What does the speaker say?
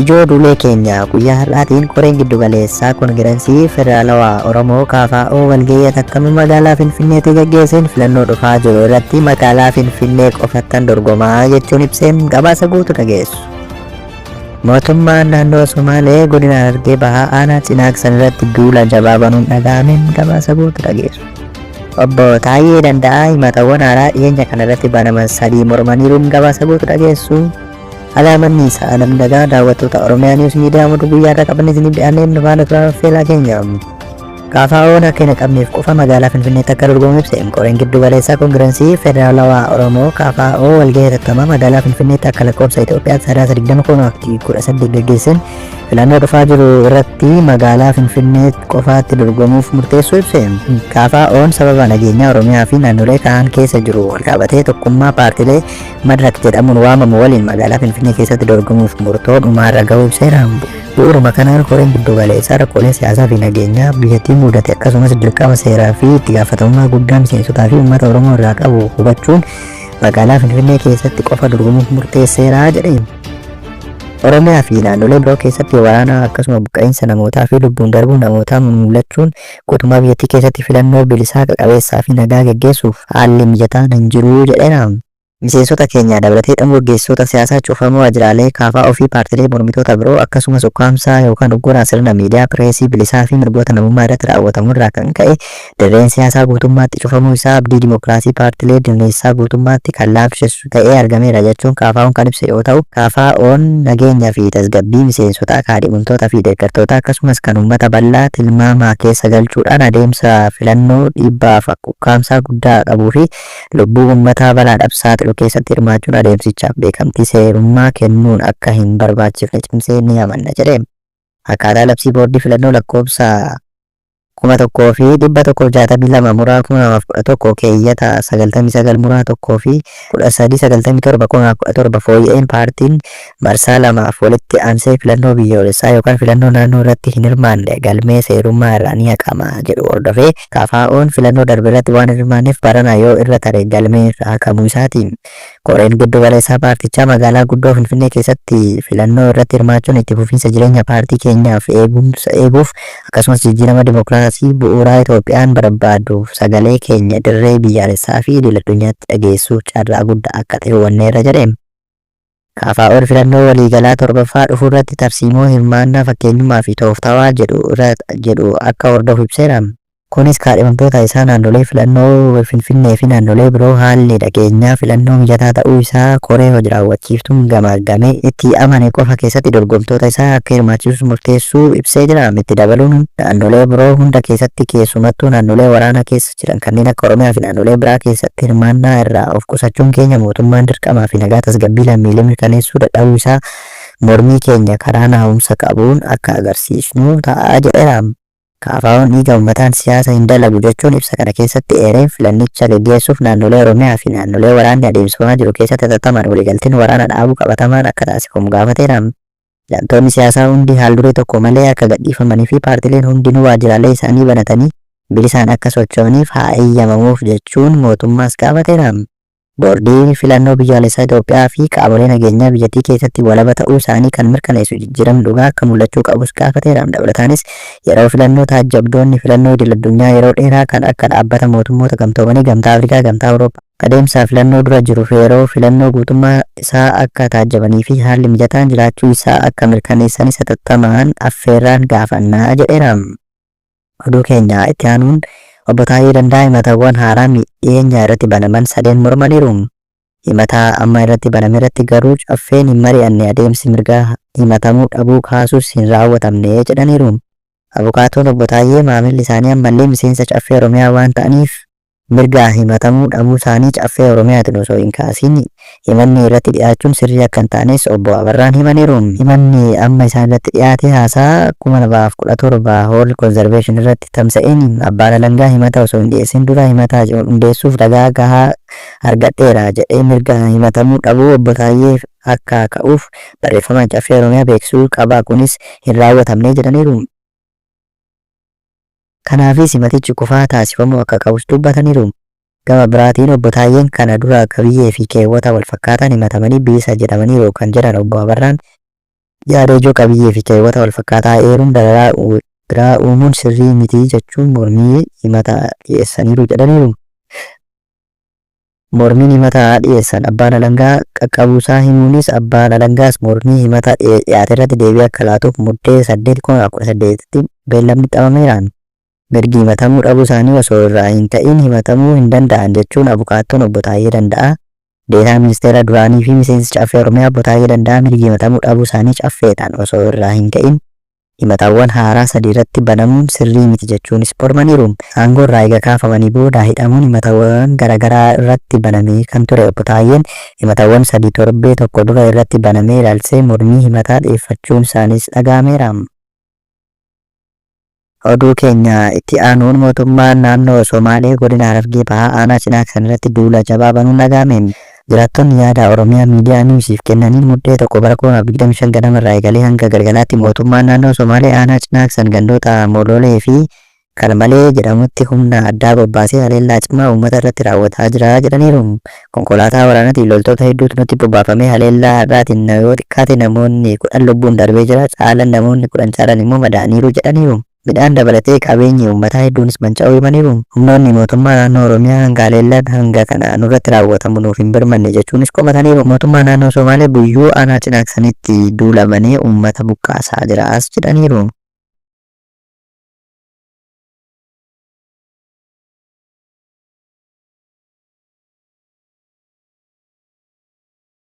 Ijoo duulee keenya guyyaa har'aatiin koreen giddugaleessaa Kongirensii Federaalawaa Oromoo KFO walgahii hatattama magaalaa Finfinneetti gaggeesseen filannoo dhufaa jiru irratti magaalaa Finfinnee qofattan dorgomaa jechuun ibseen gabaasa guutu dhageessu. Mootummaan naannoo Somaalee godina Harargee Bahaa aanaa Cinaaksan irratti duula jabaa banuun dhaga'ameen gabaasa guutu dhageessu. Obbo Taayyee Danda'aa himatawwan haaraa dhiyeenya kana irratti banaman sadii mormaniiruun gabaasa guutu dhageessu. Alaamanni isaa namni dhagaa daawwattoota Oromiyaa Niwus Miidiyaa oduu guyyaa irraa qabanne isiniif dhiyaanneen nu faana turaa affeelaa keenya. KFO'n akka hin haqamneef qofa magaalaa Finfinneetti akka dorgomu ibse. Koreen giddu galeessaa Kongirensii Federaalawaa Oromoo KFO walgahii hatattamaa magaalaa Finfinneetti akka lakkoofsa Itoophiyaatti Sadaasa 20 2018 gaggeesseen filannoo dhufaa jiru irratti magaalaa Finfinnee qofaatti dorgomuuf murteessuu ibse. KFO'n sababa nageenyaa Oromiyaa fi naannolee kaan keessa jiru walqabatee tokkummaa paartilee Madrak jedhamuun waamamu waliin magaalaa Finfinnee keessatti dorgomuuf murtoo dhumaarra gahuu ibseera. Bu'uuruma kanaan koreen giddugaleessaa rakkoolee siyaasaa fi nageenyaa biyyattii mudate akkasumas dirqama seeraa fi itti gaafatamummaa guddaa miseensotaa fi uummata Oromoo irraa qabu hubachuun magaalaa Finfinnee keessatti qofa dorgomuuf murteesseera jedhe. Oromiyaa fi naannolee biroo keessatti waraana akkasuma buqqa'iinsa namootaa fi lubbuun darbuu namootaa mul'achuun guutummaa biyyattii keessatti filannoo bilisaa haqa qabeessaa fi nagaa geggeessuuf haalli mijataan hin jiru jedheera. Miseensota keenya dabalatee hidhamuu gaggeessitoota siyaasaa, cufamuu waajjiraalee KFO fi paartilee mormitoota biroo, akkasumas ukkaamsaa yookaan uggura sirna miidiyaa, pireesii bilisaa fi mirgoota namummaa irratti raawwatamu irraa kan ka'e dirreen siyaasaa guutummaatti cufamuu isaa abdii dimokiraasii paartilee dirneessaa guutummaatti kan laamshessu ta'ee argameera jechuun KFOn kan ibse yoo ta'u, KFOn nageenya fi tasgabbii miseensotaa, kaadhimamtoota fi deeggartootaa akkasumas kan uummata bal'aa tilmaama keessa galchuudhaan adeemsa filannoo dhiibbaa fi ukkaamsaa guddaa qabuu fi lubbuu uummataa balaadhaaf saaxilu keessatti hirmaachuun adeemsichaaf beekamtii seerummaa kennuun akka hin barbaachifne cimsee ni amanna jedhe. Akkaataa labsii boordii filannoo lakkoofsa 1162 muraa 2011 keeyyata 99 muraa 1 fi 1397 2017 fooyya'een paartiin marsaa lamaaf walitti aansee filannoo biyyoolessaa yookaan filannoo naannoo irratti hin hirmaanne galmee seerummaa irraa ni haqama jedhu hordofee KFOn filannoo darbe irratti waan hin hirmaanneef barana yoo irra tare galmee irraa haqamuu isaati. Koreen giddu galeessaa paartichaa magaalaa guddoo Finfinnee keessatti filannoo irratti hirmaachuun itti fufiinsa jireenya paartii keenyaaf eegumsa eeguuf akkasumas jijjiirama dimokiraasii bu'uuraa Itoophiyaan barbaadduuf sagalee keenya dirree biyyaalessaa fi idil addunyaatti dhageessuuf carraa guddaa akka ta'e hubanneerra jedhe. KFO'n filannoo waliigalaa 7ffaa dhufurratti tarsiimoo hirmaannaa fakkeenyummaa fi tooftaawaa jedhu jedhu akka hordofu ibseera. Kunis kaadhimamtoota isaa naannolee filannoo Finfinnee fi naannolee biroo haalli nageenyaa filannoo mijataa ta'uu isaa koree hoji-raawwachiiftuun gamaaggamee itti amane qofa keessatti dorgomtoota isaa akka hirmaachisus murteessuu ibsee jira. Itti dabaluun naannolee biroo hunda keessatti keessumattuu naannolee waraana keessa jiran kanneen akka Oromiyaa fi naannolee biraa keessatti hirmaannaa irraa of qusachuun keenya mootummaan dirqamaa fi nagaa tasgabbii lammiilee mirkaneessuu dadhabuu isaa mormii keenya karaa naaumsa qabuun akka agarsiisnu ta'a jedheera. KFO'n dhiiga uummataan siyaasa hin dalagu jechuun ibsa kana keessatti eereen filannicha gaggeessuuf naannolee Oromiyaa fi naannolee waraanni adeemsifamaa jiru keessatti hatattamaan waliigalteen waraana dhaabuu qabatamaan akka taasifamu gaafateera. Hidhamtoonni siyaasaa hundi haalduree tokko malee akka gadhiifamanii fi paartileen hundinuu waajjiraalee isaanii banatanii bilisaan akka socho'aniif haa eeyyamamuuf jechuun mootummaas gaafateera. Boordiin Filannoo Biyyaalessaa Itoophiyaa fi qaamolee nageenyaa biyyattii keessatti walaba ta'uu isaanii kan mirkaneessu jijjiiramni dhugaa akka mul'achuu qabus gaafateera. Dabalataanis, yeroo filannoo taajjabdoonni filannoo idil-addunyaa yeroo dheeraa kan akka Dhaabbata Mootummoota Gamtoomanii, Gamtaa Afrikaa, Gamtaa Awurooppaa, adeemsa filannoo dura jiru fi yeroo filannoo guutummaa isaa akka taajjabanii fi haalli mijataan jiraachuu isaa akka mirkaneessanis hatattamaan affeerraan gaafanna jedheera. Oduu keenya itti aanuun Obbo Taayyee Danda'aa himatawwan haaraa dhiyeenya irratti banaman sadeen mormaniiru. Himata amma irratti banamerratti garuu Caffeen hin mari'anne adeemsi mirga himatamuu dhabuu kaasuus hin raawwatamne jedhaniiru. Abukaatoon Obbo Taayyee maamilli isaanii ammallee miseensa Caffee Oromiyaa waan ta'aniif Mirga himatamuu dhabuusaanii Caffee Oromiyaatiin osoo hin kaasiin himanni irratti dhiyaachuun sirrii akka hin taanes Obbo Abarraan himaniiru. Himanni amma isaan irratti dhiyaate haasaa 2017 Hall Conservation irratti tamsa'een abbaan alangaa himata osoo hin dhiyeessin dura himata hundeessuuf ragaa gahaa argadheera jedhee mirga himatamuu dhabuu Obbo Taayyee akka ka'uuf barreeffamaan Caffee Oromiyaa beeksisuu qaba kunis hin raawwatamne jedhaniiru. Kanaafis himatichi kufaa taasifamuu akka qabus dubbataniiru. Gama biraatiin Obbo Taayyeen kana dura qabiyyee fi keewwata walfakkaataan himatamanii bilisa jedhamaniiru kan jedhan Obbo Abarraan, Yaada ijoo qabiyyee fi keewwata walfakkaataa eeruun dararaa biraa uumuun sirrii miti jechuun mormii himata dhiyeessaniiru jedhaniiru. Mormiin himata dhiyeessan abbaan alangaa qaqqabuusaa himuunis abbaan alangaas mormii himata dhiyaaterratti deebii akka laatuuf Muddee 8, 2018tti beellamni qabameera. Mirgi himatamuu dhabuu isaanii osoo irraa hin ka'in himatamuu hin danda'an jechuun abukaattoon Obbo Taayyee Danda'aa, Deetaan Ministeera duraanii fi miseensi Caffee Oromiyaa Obbo Taayyee Danda'aa mirgi himatamuu dhabuu isaanii Caffeedhaan osoo irraa hin ka'in himatawwan haaraa sadi irratti banamuun sirrii miti jechuunis mormaniiru. Aangoo irraa eega kaafamanii booda hidhamuun himatawwan garagaraa irratti banamee kan ture Obbo Taayyeen himatawwan sadi torbee tokko dura irratti banamee ilaalchisee mormii himataa dhiyeeffachuun isaaniis dhaga'ameera. Oduu keenya itti aanuun mootummaan naannoo Somaalee godina Harargee Bahaa aanaa Cinaaksan irratti duula jabaa banuun dhaga'ame. Jiraattonni yaada Oromiyaa Miidiyaa Niwusiif kennaniin Muddee 1 bara 2025 ganama irraa eegalee hanga galgalaatti mootummaan naannoo Somaalee aanaa Cinaaksan gandoota Mololee fi Kalmalee jedhamutti humna addaa bobbaasee haleellaa cimaa uummata irratti raawwataa jira jedhaniiru. Konkolaataa waraanaatiin loltoota hedduutu nutti bobbaafame. Haleellaa har'aatiin yoo xiqqaate namoonni 10 lubbuun darbee jira, caalan namoonni 10 caalan immoo madaa'aniiru jedhaniiru. Midhaan dabalatee qabeenyi uummataa hedduunis manca'uu himaniiru. Humnoonni mootummaa naannoo Oromiyaa hanga haleellaan hanga kana nurratti raawwatamu nuuf hin birmanne jechuunis komataniiru. Mootummaa naannoo Somaalee guyyuu aanaa Cinaaksanitti duula banee uummata buqqaasaa jiraas jedhaniiru.